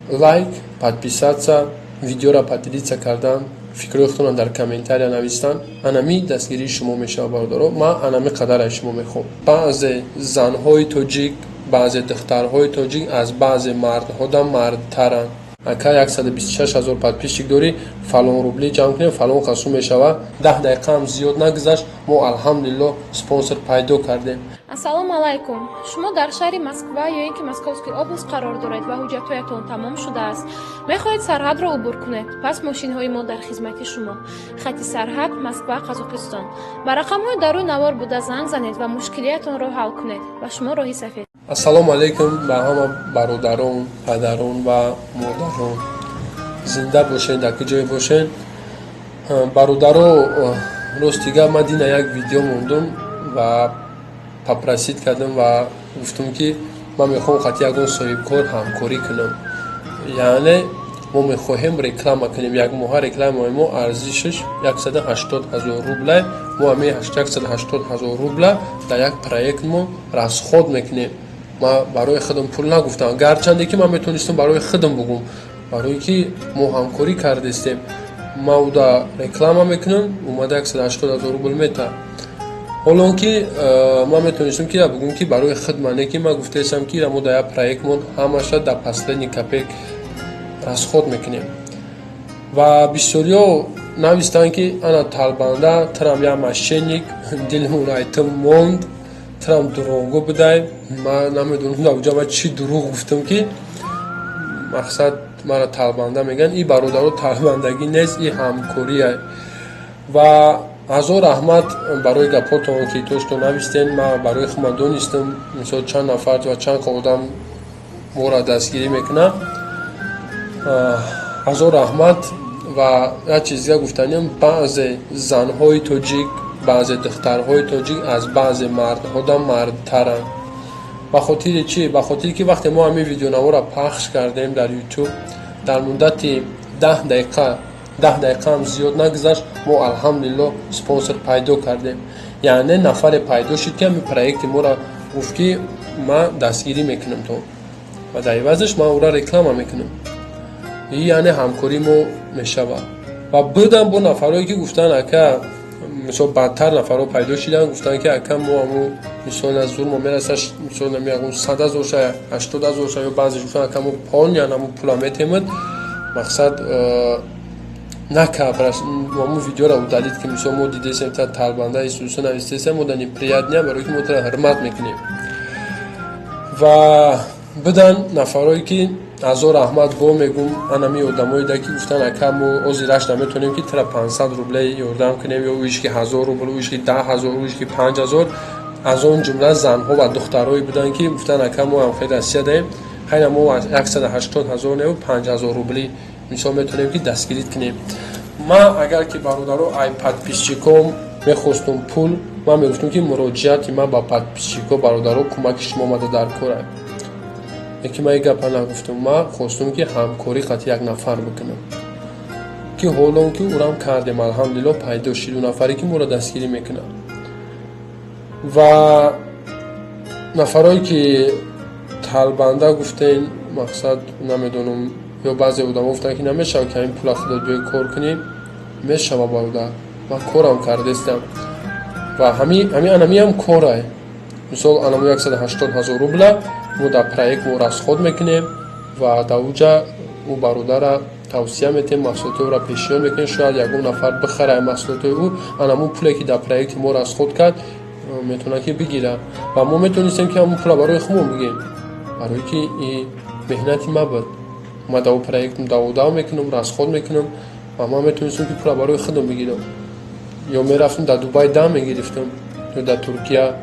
Лайк, подписаться, видеоро поделиться кардан, фикрҳои худтонро дар комментария навистан, анами дастгирии шумо мешавад, бародаро. Ман анами қадар аз шумо мехоҳам. Баъзе занҳои тоҷик, баъзе духтарҳои тоҷик аз баъзе мардҳода мардтаранд. Ака, 126 ҳазор подписчик дорӣ, фалон рубли ҷамъ кунем, фалон қасум мешавад. 10 дақиқаам зиёд нагузашт, мо, алҳамдулилло, спонсор пайдо кардем. Ассалому алайкум! Шумо дар шаҳри Москва ё ин ки Московский область қарор доред ва ҳуҷҷатҳоятон тамом шудааст, мехоҳед сарҳадро убур кунед? Пас мошинҳои мо дар хизмати шумо. Хати сарҳад Москва, Қазоқистон. Ба рақамҳои дар рӯи навор буда занг занед ва мушкилиятонро ҳал кунед. Ба шумо роҳи сафед. Ассалому алайкум ба ҳама бародарон, падарон ва модарон. Зинда бошед, дар куҷое бошед, бародаро. Рости гап, ман дина як видео мондум ва попросить кардам ва гуфтум, ки ман мехоҳам қати ягон соҳибкор ҳамкорӣ кунам, яъне мо мехоҳем реклама кунем. Як моҳа рекламаи мо арзишаш 180 ҳазор рубла. Мо ҳамин 180 ҳазор рубла дар як проект мо расход мекунем. Ман барои худам пул нагуфтам, гарчанде ки ман метавонистам барои худам бугум, барое ки мо ҳамкорӣ кардестем. Ман уда реклама мекунам, омада 180 ҳазор рубл мета. Ҳоло он ки ман метавонистам ки бугум, ки барои худ ман, не ки ман гуфтаистам, ки мо дар як проектмон ҳамаша до последний копеек расход мекунем. Ва бисёриҳо навистанд, ки ана талбанда, трам як мошенник, дилмон айтим монд, трам дурӯғгӯ будай. Ман намедонам, дар уҷа ман чӣ дурӯғ гуфтам, ки мақсад мара талбанда мегӯянд. И бародаро, талбандагӣ нест, и ҳамкория. Ва ҳазор раҳмат барои гапҳотон, ки то навистен. Ман барои худман донистам, мисол, чанд нафар ва чанд одам моро дастгирӣ мекунад. Ҳазор раҳмат. Ва як чиз дига гуфтаниам: баъзе занҳои тоҷик, баъзе духтарҳои тоҷик аз баъзе мардҳода мардтаранд. Ба хотири чӣ? Ба хотире ки вақте мо ҳамин видеонаворо пахш кардем дар Ютуб, дар муддати 10 дақиқа, 10 дақиқаам зиёд нагузашт, мо, алҳамдулилло, спонсор пайдо кардем, яъне нафаре пайдо шуд, ки ҳамин проекти моро гуфт, ки ман дастгирӣ мекунам то ва дар ивазаш ман ӯра реклама мекунам. И яъне ҳамкории мо мешавад. Ва будам бо нафарое, ки гуфтанд, ака, мисол, бадтар нафарҳо пайдо шиданд, гуфтанд, ки ака, мо ҳамун, мисол, аз зур мо мерасад, мисол, ягон 100 000 ша, 80 000 ша, ё баъзеш гуфтанд, ака, мо полный ҳамун пула метемад. Мақсад накабраш, ҳамун видеоро удалить, ки мисол, мо дидесем, та талбанда исуса навистесем, мо да неприятно, барое ки мо тара ҳурмат мекунем. Ва будан нафарое, ки ҳазор раҳмат бо мегум анами одамое да, ки гуфтанд, ака, мо озираш наметавонем, ки тара 500 рубле ёрдам кунем, ё ӯиш ки 1000 рубл, ӯиш ки 10 000, ӯиш ки 5000. Аз он ҷумла занҳо ва духтарое буданд, ки гуфтанд, ака, мо ҳам хеле Россия даем, хайна мо 180 ҳазор неву 5000 рубли, мисол, метавонем, ки дастгирӣ кунем. Ман агар ки, бародаро, ай подписчиком мехостум пул, ман мегуфтам, ки муроҷиати ман ба подписчико, бародаро, кӯмаки шумо омада дар кора. Яки ман ин гапа нагуфтам. Ман хостум, ки ҳамкорӣ қати як нафар бикунам, ки ҳолон ки ӯрам кардем, алҳамдулилло, пайдо шид ӯ нафаре, ки моро дастгирӣ мекунад. Ва нафарое, ки талбанда гуфтен, мақсад, намедонам, ё баъзе одамо гуфтанд, ки намешавад, ки ҳамин пула худот биёй кор кунӣ. Мешава, бародар, ман корам кардестам ва ҳами анамиам корай. Мисол, анамо 180 ҳазор рубла мо дар проект мо расход мекунем ва дар уҷа ӯ бародара тавсия метиҳем, маҳсулоти ӯро пешниҳод мекунем. Шояд ягон нафар бихара маҳсулоти ӯ, анамун пуле, ки дар проекти мо расход кард, метавонад, ки бигирад. Ва мо метавонистем, ки ҳамун пула барои худмон бигирем, барое ки меҳнати ма буд. Ма дар проект даводав мекунам, расход мекунам ва ман метавонистам, ки пула барои худам бигирам, ё мерафтам, дар Дубай дам мегирифтам, ё дар Туркия,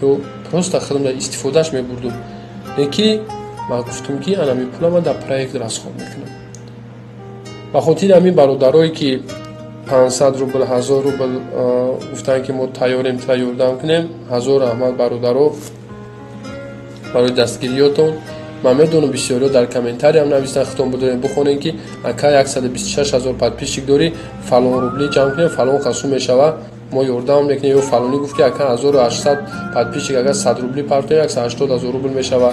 ё просто худам дар истифодааш мебурдум. Леки ман гуфтам, ки анами пула ман дар проект расход мекунам. Ба хотири ҳамин, бародарое, ки 500 рубл, 1000 рубл гуфтанд, ки мо тайёрем тра ёрдам кунем, ҳазор раҳмат, бародаро, барои дастгириётон. Ман медонам, бисёриҳо дар комментариям навистанд, худтон бидорем, бихонем, ки ака, 126 ҳазор подписчик дорӣ, фалон рубли ҷамъ кунем, фалон қасум мешава, мо ёрдам мекунем. Ё фалонӣ гуфт, ки ака, 1800 подписчик, агар 100 рубли партоем, 180 000 рубл мешава.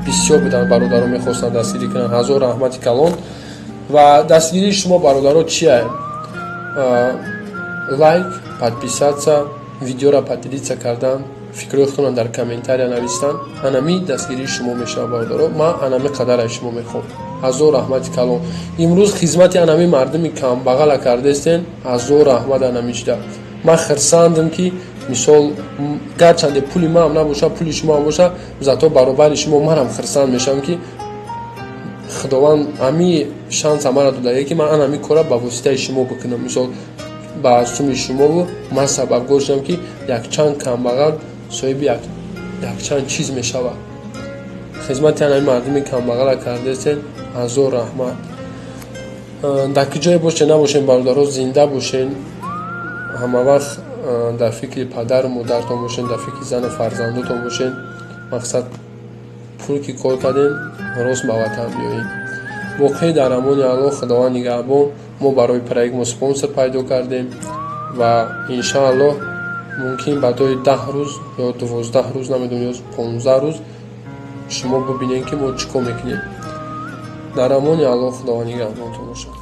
Бисёр буданд бародаро, мехостанд дастгирӣ кунанд. Ҳазор раҳмати калон. Ва дастгирии шумо, бародаро, чия? Лайк, подписаться, видеоро поделиться кардан, фикрҳои худтонро дар комментария навистан, анами дастгирии шумо мешавад. Бародаро, ман анами қадараи шумо мехоҳам. Ҳазор раҳмати калон. Имрӯз хизмати анами мардуми камбағала кардестен. Ҳазор раҳмат. Анами чида ман хирсандам, ки мисол, гарчанде пули маам набоша, пули шумоам боша, зато баробари шумо манам хирсанд мешавам, ки Худованд ҳами шанса мара додае, ки ман анами кора ба воситаи шумо бикунам. Мисол, ба суми шумову ман сабабгор шудам, ки якчанд камбағал соҳиби якчанд чиз мешавад. Хизмати анами мардуми камбағала кардестен. Ҳазор раҳмат. Дар ки ҷое бошед, набошен, бародаро, зинда бошен. Ҳама вақт дар фикри падару модартон бошен, дар фикри зану фарзандотон бошен. Мақсад, пул ки кор кардем, рост ба ватан биёем. Воқеъ, дар амони Аллоҳ, Худованд нигаҳбон. Мо барои проект мо спонсор пайдо кардем ва иншааллоҳ, мумкин баъдои 10 рӯз ё 12 рӯз, намедонам, ё 15 рӯз шумо бибинед, ки мо чӣ кор мекунем. Дар амони Аллоҳ, Худованд нигаҳбонтон бошад.